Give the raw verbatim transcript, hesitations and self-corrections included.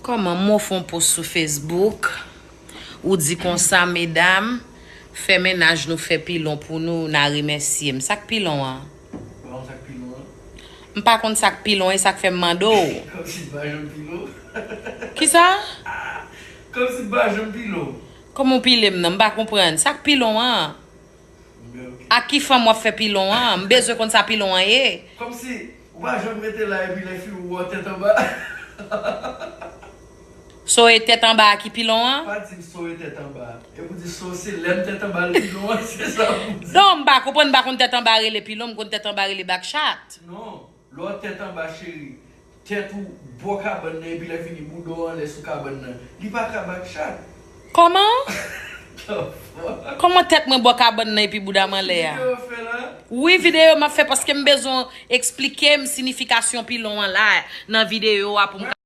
Kòman m wè w fè yon post sou Facebook, ou di konsa, medam, fè mennaj nou fè pilon pou nou, n a remèsye m. Sa k pilon an? Kòman sa k pilon an? M pa konn sa k pilon e sa k fè m mande w. Kòmsi m pa janm pilon. Kisa? Kòmsi m pa janm pilon. Kòman w pile m nan? M pa konprann. Sa k pilon an? Men, ok. Ak ki fanm w ap fè pilon an? M bezwen konn sa pilon an ye. Kòmsi ou pa janm rete la epi lè fini ou wè w tèt anba. So e tèt anba a ki pilon an? Pa di m so e tèt anba. E pou di so se lè m tèt anba l pilon an, se sa pou di. Non, m pa konprann, m pa konn tèt anba rele pilon, m konn tèt anba rele backshot. Non, lè w tèt anba cheri, tèt ou bò kabann nan epi lè fini bouda w anlè sou kabann nan. Li pa ka backshot. Kòman? The fuck? Kòman tèt mwen bò kabann nan epi bouda m anlè a? Videyo w fè la? Wi, videyo m ap fè paske m bezwen w eksplike m sinifikasyon pilon an la nan videyo a pou m ka